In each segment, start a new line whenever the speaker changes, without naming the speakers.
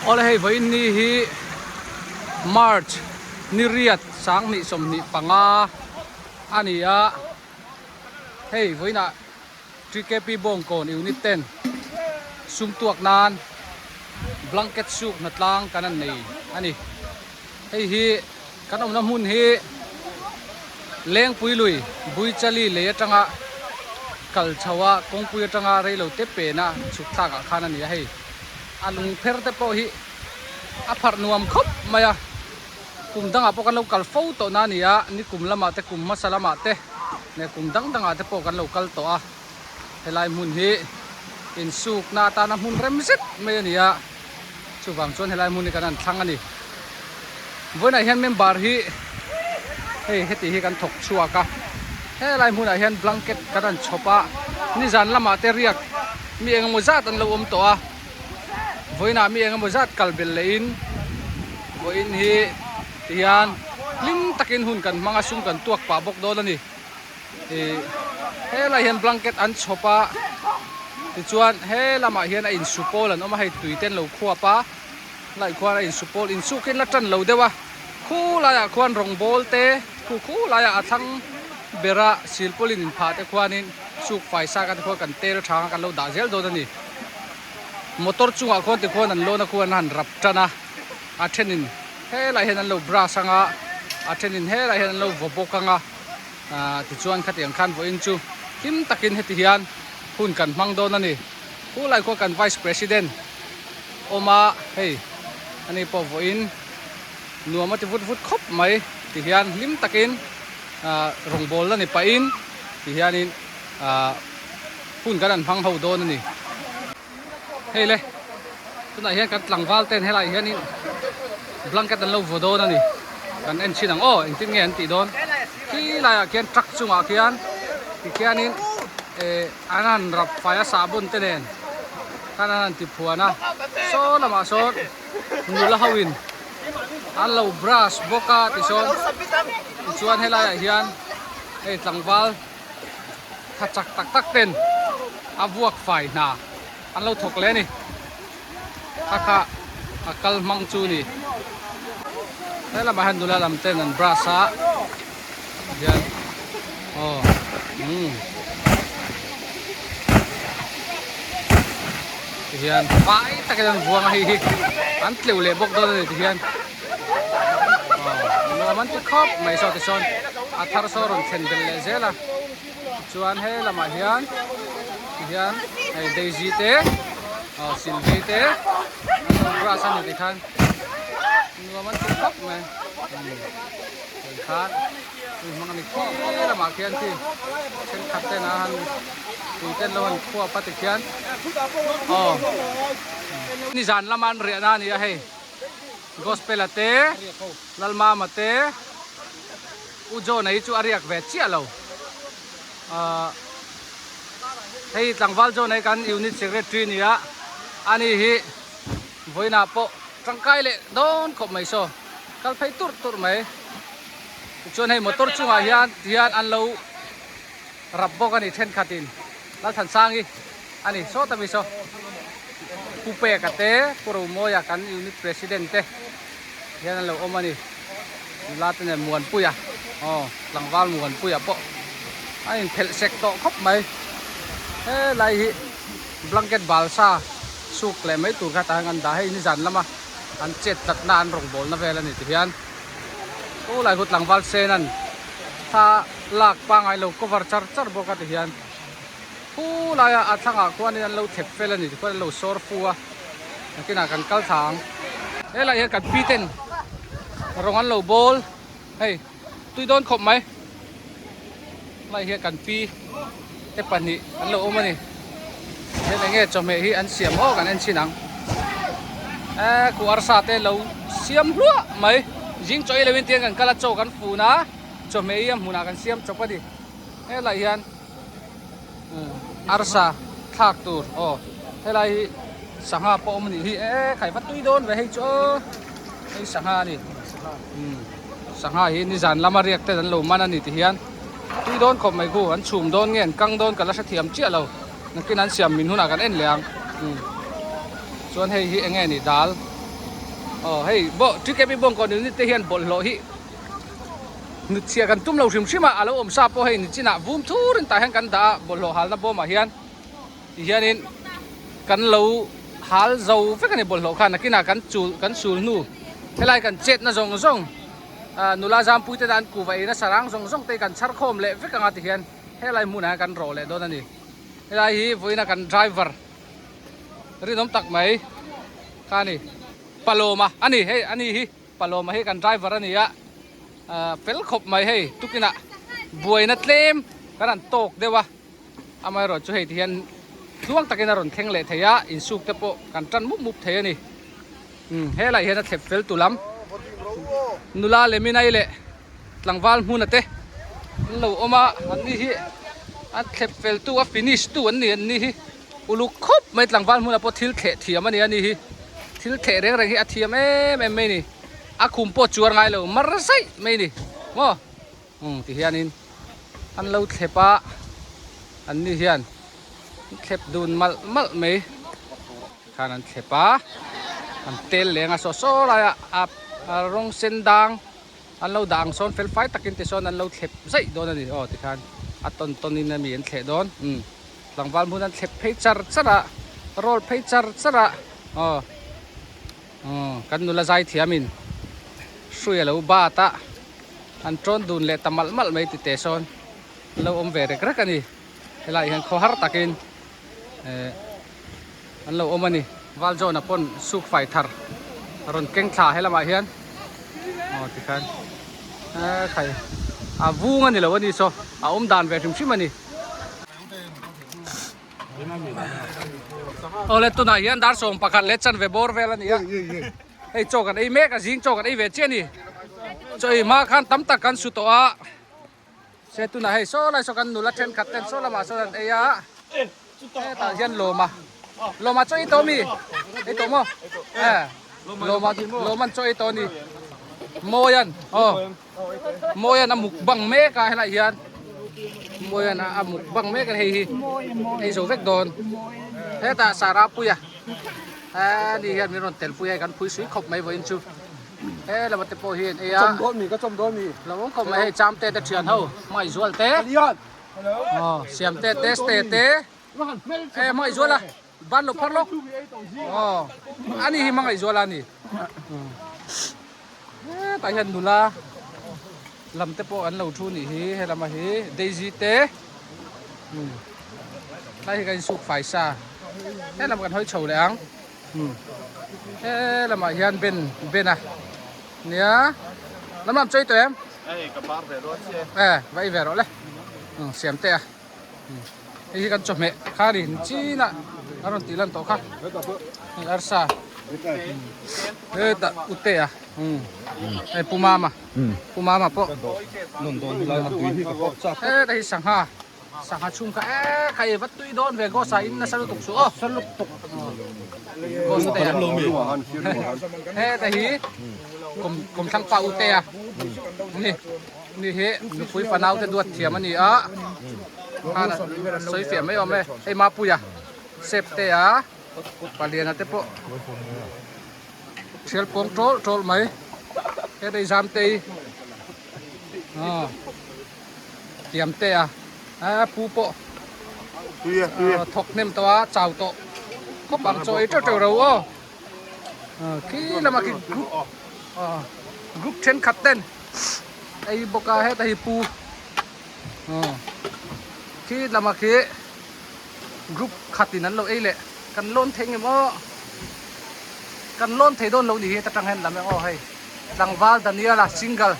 Awle hei vawiin ni hi March ni riat 2025 a ni a, hei vawiinah TKP Bawngkawn Unit ten sum tuak nan blanket suk hnatlang kan an nei a ni. Hei hi kan awmna hmun hi Lengpui lui Buichali lei atanga kal chho a kawngpui atanga reilo te pena chhuk thlak ah khan a ni a hei a lung pher te pawh hi a pharh nuam khawp mai a kum dangah pawh kan lo kal fo tawh na a ni a nikum lamah te kum hmasa lamah te leh kum dang dangah te pawh kan lo kal tawh a helai hmun hi insukna atana hmun rem zet mai a ni a. Chuvang chuan helai hmun hi kan han thlang a ni. Vawiinah hian member hi hei heti hi kan thawk chhuak a, helai hmunah hian blanket kan han chhawp a, nizan lamah te riak mi engemaw zat an lo awm tawh a, vawiinah mi engemaw zat kal belh lehin vawiin hi tihian hlim takin hun kan hmang a, sum kan tuak pah bawk dawn a ni. Ih helai hian blanket an chhawp a tichuan he lamah hian a insu pawl an awm a hei tui te an lo khuap a helaiah khuan a insu pawl insuk hi an la tan lo deuh a khulaiah khuan rawng bawl te khu khulaiah a thlang bera silpawlin inphah te khuanin suk fai sa te khuan kan tel thang a kan lo dah zel dawn a ni motor chungah khuan tikhuan an lawn a khuan an han rap tan a a thenin helaiah hian an lo brush ang a a thenin helaiah hian an lo vaw bawk ang a. Ahh tichuan khatiang khan vawiin chu hlim takin heti hian hun kan hmang dawn a ni. Pu Laikhua kan Vice President awm a, hei ani pawh vawiin nuam a ti vut vut khawp mai ti hian hlim takin ahh rawngbawlna ni pahin ti hianin ahh hun kan han hmang ho dawn a ni. Hei le tunah hian kan tlangval ten helai hianin blanket an lo vaw dawn a ni kan en thin ang aw engtin nge an tih dawn khi laiah khian truck chungah khian tikhianin eh an han rap fai a sahbawn te nen khan an han ti phuan a saw lamah sawn nula ho in an lo brush bawk a tisawn tichuan helaiah hian hei tlangval. tha chak tak tak ten a vuak fai hna an lo thawk leh a ni a kha a kal hmang chu ni he lamah hian nula lam ten an brush a hian aw umm tihian fai takin an vuang a hei hi an tleuh leh bawk dawn a ni tihian. Aw nuam an ti khawp mai saw tichuan a thar saw rawn thlen belh leh zel a tichuan he lamah hian tihian hei daisy te aw silvei te an lo grass a ni tikhan nuam an ti khawp mai umm khan hei hmang a ni khi lamah khian khi thenkhat ten a han tui ten lo han khuap a tikhian aw nizan lama an riahna a ni a hei. Gospel a te, Lalmama te, U John-a hi chu a riak ve chiah lo. Ahh hei tlangval John-a hi kan unit secretary a ni a, ani hi vawiinah pawh tangkai leh dawn khawp mai saw, kal phei turh turh mai. Tichuan hei motor chungah hian tihian an lo rap bawk a ni thenkhatin Lalthansangi. A ni sawt a mi saw Pu Peka te Pu Romawia kan unit president te hian an lo awm a ni nula te nen Muanpuia aw tlangval Muanpuia pawh a inphelh sek tawh khawp mai helai hi blanket balsa suk leh mai tur kha tah hian an dah hei nizan lama an chet tlatna an rawngbawlna vel a ni ti hian khulai khu tlangval sen an thla lak pangai lo cover char char bawk a ti hian. Khu laia a thlangah khuanin an lo thep fel a ni tikhuan an lo sawr fu a nakinah kan kal thla ang. Helai hian kan pi ten rawng an lo bawl hei tui dawn khawp mai helai hian kan pi te pahnih an lo awm a ni hian enge chawhmeh hi an siam aw kan en chhin ang e khu arsa te lo siam hluah mai zing chaw ei lo in tiang kan kal a chaw kan fun a chawhmeh hi a hmunah kan siam chawp a ni helai hian. Arsa thlak tur aw helai hi sangha pawh awm anih hi e khai va tui dawn ve hei chu aw hei sangha a ni umm sangha hi nizan lama riak ten an lo man a ni ti hian tui dawn khawp mai khu an chhum dawn nge an kang dawn ka la hrethiam chiah lo nakin an siam min hunah kan en leh ang umm chuan hei hi eng nge ni dal. Aw hei bawh TKP Bawngkawn unit te hian bawlhhlawh hi hnutchhiah kan tum lo hrim hrim a, a lo awm sa pawh hei nichinah vum thurin tah hian kan dah a, bawlhhlawh halna bawmah hian tihianin kan lo hal zo vek a ni bawlhhlawh khan nakinah kan chul kan sul hnu helai kan chetna zawng zawng ah nula zampui te dan kuva eina sarang zawng zawng te hi kan chhar khawm leh vek anga tihian helai hmunah hian kan rawh leh dawn a ni helai hi vawiina kan driver rinawm tak mai kha a ni Palawma a ni hei a ni hi Palawma hi kan driver a ni a ah fel khawp mai hei tukinah buaina tlem kan han tawk deuh a amaherawhchu chu hei ti hian tluang takin a rawn thleng leh thei a insuk te pawh kan tan mup mup thei a ni umm helaiah hian a thlep fel tu lam nula leh minai leh tlangval hmuna te an lo awm a an ni hi a thlep fel tu a finish tu an ni an ni hi uluk khawp mai tlangval hmuna pawh thil thleh thiam a ni a ni hi thil thleh reng reng hi a thiam em em mai a ni a khum pawh chuar ngai lo mar zaih mai a ni maw umm ti hianin an lo thlep a an ni hian an thlep dun malh malh mai khan an thlep a an tel leng a saw saw laiah a rawng sen dang. An lo dah ang sawn fel fai takin tisawn an lo thlep zaih dawn a ni. Aw tikhan a tawn tawnin ami an thleh dawn. Umm tlangval hmun an thlep phei char char a, roll phei char char a. Aw umm kan nula zai thiamin hrui a lo bat a, an tawn dun leh ta malh malh mai ti teh sawn an lo awm ve rek rek a ni. Helaiah hian khawhar takin eh an lo awm a ni. Valzawna pawn suk fai thar a rawn keng thla he lamah hian aw tikhan eh khai a vung a ni lo a ni saw a awm dan ve hrim hrim a ni. Awle tunah hian dar 11 leh chanve bawr vel a ni a hei chaw kan ei mek a zing chaw kan ei ve chiah a ni chaw ei hma khan tam tak kan su tawh a. Se tunah hei saw lai saw kan nula thenkhat ten saw lamah sawn an ei a hetah hian lawma lawma chaw ei tawh mi ei tawh maw eh lawma lawman chaw ei tawh a ni mawian aw mawian a mukbang mek a helaiah hian mawian a mukbang mek a hei hi ei zo vek dawn hetah sarapuia ani hian min rawn telpui a hei kan phui sui khawp mai vawiin chu. He lama te pawh hi an ei a.
Chawm dawn mi ka chawm dawn mi.
Lo awm khawp mai hei cham te te thian ho hmangaih zual te. Aw siam te te ste te. E hmangaih zual a ban lo phar lawk. Aw ani hi hmangaih zual a ni. Hetah hian nula lam te pawh an lo thu nih hi he lama hi Daisy te. Tlai hi ka insuk fai sa. He lam kan hawi chho leh ang. He lamah hian ben ben a nia lam lam chawi tawh em
hei ka par ve dawn che
e va ei ve rawh le siam teh a hei hi kan chawhmeh kha a ni chin a a rawn tih lan tawh kha hei arsa hetah ute a hei pu mama pu mama pawh hetah hi sangha Sangha chhung kha e khai vat tui dawn ve Ghost ah in nasa lutuk suh aw. Nasa lutuk. Ghost te a. Heta hi kum kum thlang pa u te a. Ni ni hi nupui fanau te duat thiam a ni a. Khan a sawi fiah mai awm e. Hei Mapuia sep te a paliana te pawh thial pawng tawl tawl mai. Heta hi Zamtei. Aw. Tiam te a a pu pawh thawk hnem tawh a chau tawh khawp ang chaw ei teuh teuh ro aw khi lamah khi group group thenkhat ten ei bawk a heta hi pu khi lamah khi group khatin an lo ei leh kan lawn thei nge maw kan lawn thei dawn lo ni hi heta tang hian lam eng aw hei tlangval Daniel-a single.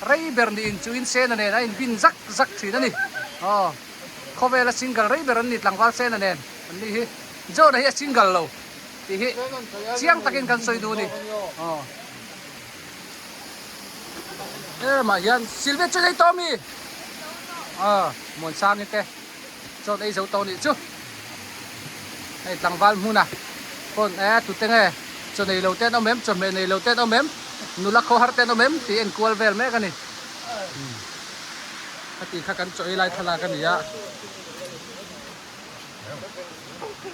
Rei ber niin chu in Sena nen a inbin zak zak thin a ni. Aw, khawvela single rei ber an ni tlangval Sena nen an nih hi. John-a hi a single lo tih hi chiang takin kan sawi duh a ni. Aw, helamah hian Sylvia chu ei tawh mi? Aw, Muansangi te chuan ei zo tawh nih chu. Hei tlangval hmuna pawn e tute nge chaw nei lo te an awm em chawhmeh nei lo te an awm em nula khawhar te an awm em tih en kual vel mek a ni heti kha kan chaw ei lai thlalak a ni a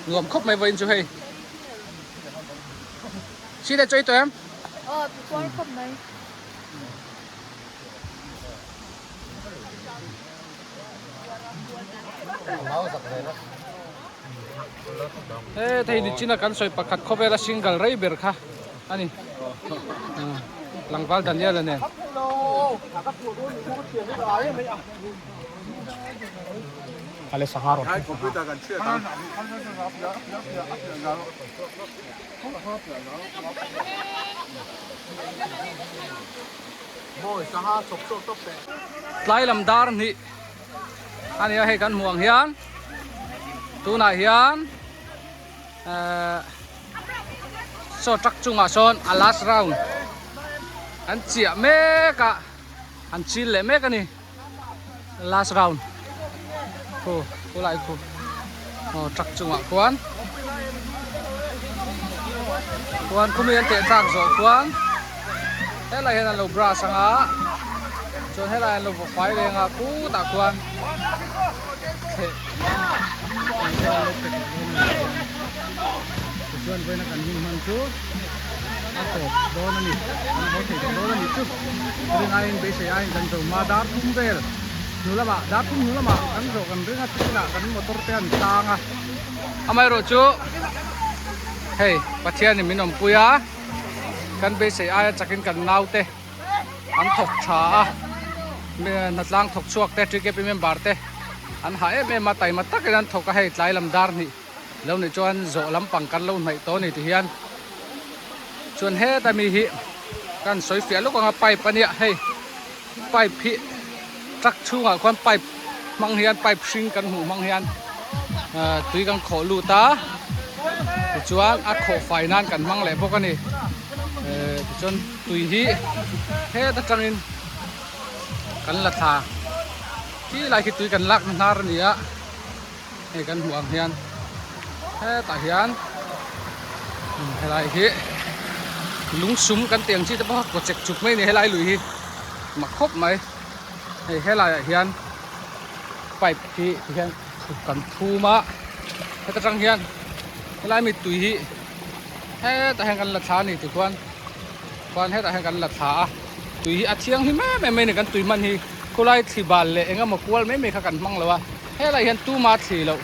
nuam khawp mai vawiin chu hei. Sile chaw i tawh em?
Aw, ti kual khawp mai.
He thei ni china kan sawi pakhat khawvela single rei ber kha a ni. Tlangval Daniel a nen. Tlai lam dar hnih a nia hei kan hmuh ang hian tunah hian ehh saw truck chungah sawn a last round an chiah mek a an chil leh mek a ni last round khu khulai khu aw truck chungah khuan khuan khumi an teh tlak zawh khuan helai hian an lo brush ang a chuan helai an lo vaw fai reng a khutah khuan thleh tichuan vawiina kan hun hman chu a tawp dawn a ni kan haw thei tawh dawn a nih chu ring aiin beisei aiin kan zo hma dar thum vel hnu lamah dar thum hnu lamah kan zawh kan ring a tunah kan motor te an tang a amaherawh chu hei Pathianin min awmpui a kan beisei aia chakin kan naute an thawk tha a hnatlang thawk chhuak te TKP member te an hah em em a taima takin an thawk a hei tlai lam dar hnih lo nih chuan zawh lampang kan lo hnaih tawh a ni ti hian chuan heta mi hi kan sawi fiah lawk ang a pipe a nia hei pipe hi truck chhungah khuan pipe hmang hian pipe hring kan hmuh hmang hian ah tui kan khawh lut a tichuan a khawh fai nan kan hmang leh bawk a ni eh tichuan tui hi heta tangin kan la thla khi lai khi tui kan lakna hnar a ni a. Hei kan hmuh ang hian hetah hian helai hi lungsum kan tih ang chi te pawh a kaw chek chuk mai a ni helai lui hi mak khawp mai hei helai ah hian pipe hi ti hian kan phum a heta tang hian helai mi tui hi hetah hian kan la thla a ni tikhuan khuan hetah hian kan la thla a tui hi a thianghlim em em mai a ni kan tui hman hi khawlai thli bal leh eng emaw kual mai mai kha kan hmang lo a. Helai hian tuma thli loh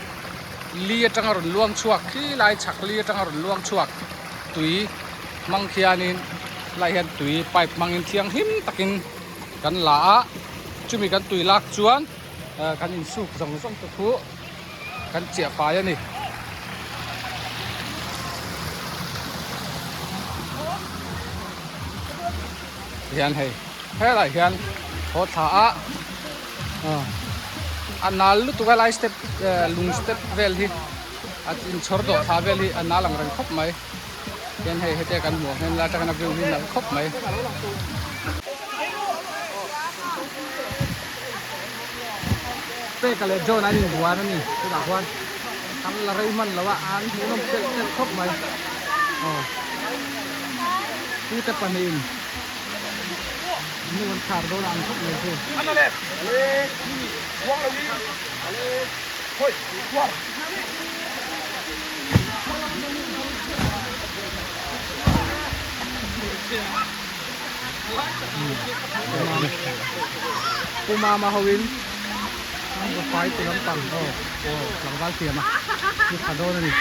li atanga rawn luang chhuak khi lai chhak li atanga rawn luang chhuak tui hmang khianin helai hian tui pipe hmangin thianghlim takin kan la a chumi kan tui lak chuan eh kan insuk zawng zawng te khu kan chiah fai a ni. Hian hei helai hian haw thla a. A nal lutuk a lai step lung step vel hi a inchhawr dawh thla vel hi a nal ang reng khawp mai hian hei hetia kan hmuh ang hian lai atangin a view hi nalh khawp mai. Peka leh John an inbuan a ni chutah khuan an la rei hman lo a an hmuhnawm telh telh khawp mai aw pute pahnihin. Nu an khar dawn ang khawp mai chu. Pu Mama ho in an va fai tu lampang aw aw tlangval thiam a ni tha dawn a ni.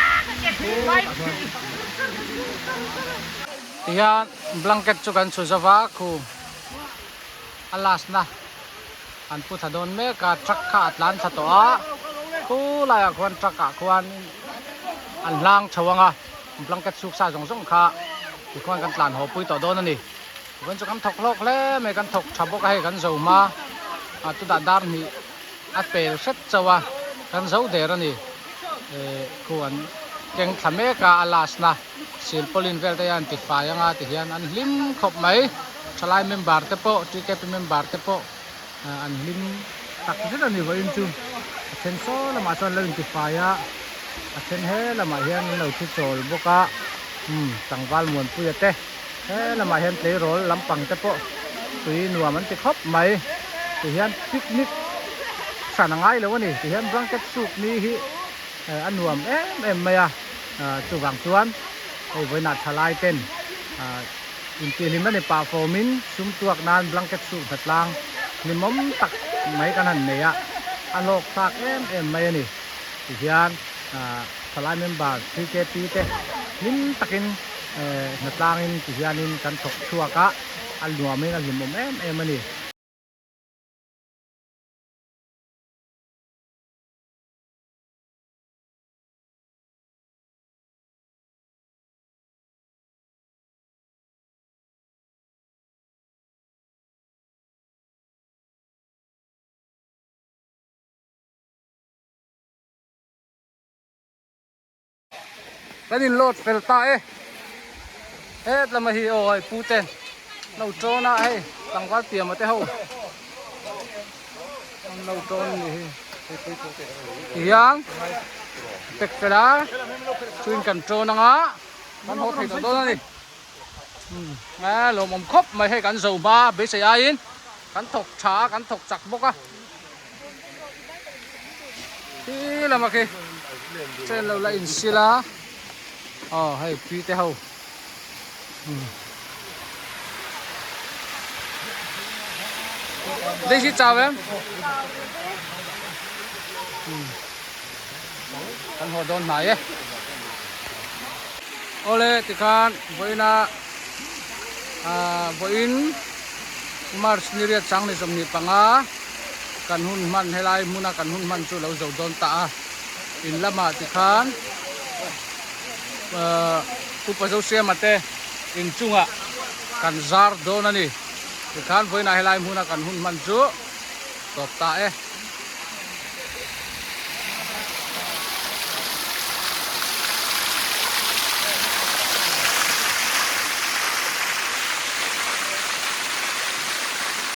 Tihian blanket chu kan chhu zova khu a last na an pu thla dawn mek a truck kha a tlan thla tawh a khu laiah khuan truck ah khuan an hlang chho ang a blanket chhuk sa zawng zawng kha tikhuan kan tlan haw pui tawh dawn a ni vawiin chu kan thawk hlawk hle mai kan thawk tha bawk a hei kan zo hma a chutah dar hnih a pel hret chauh a kan zo der a ni eh khu an keng thla mek a a last na. Silpaulin vel te hian ti fai anga ti hian an hlim khawp mai thalai member te pawh TKP member te pawh an hlim tak zet a ni vawiin chu a then saw lamah chuan an lo inti fai a a then he lamah hian an lo thi chawl bawk a umm tlangval muanpuia te he lamah hian tleirawl lampang te pawh tui nuam an ti khawp mai ti hian picnic hran a ngai lo a ni ti hian blanket soup ni hi a nuam em em mai a. Chuvang chuan hei vawiinah thalai ten Ah intihhlim a ni pah fawmin sum tuak nan blanket suh hnatlang hlimawm tak mai kan han nei a, a hlawk thlak em em mai a ni. Tihian ah thalai member TKP te hlim takin eh hnatlangin tihianin kan thawk chhuak a, a nuamin a hlimawm em em a ni. Kan in load fel ta e het lama hi aw hei pu ten lo tawn a hei tlangval piama te ho an lo tawn ni hi tihian pack fel a chuin kan tawn anga kan haw thei tawh dawn a ni a lawmawm khawp mai hei kan zo hma beisei aiin kan thawk tha a kan thawk chak bawk a. Khi lama khi train lo la insil a aw hei pi te ho đây xin chào em kan haw dawn hnai e awle tikhan vawiina ah vawiin march ni riat chang ni 25 kan hun hman helai hmuna kan hun hman chu lo zo dawn ta a in lamah tikhan ahh upa Zosiama te inchungah kan zar dawn a ni tikhan vawiinah helai hmuna kan hun hman chu tawp ta e.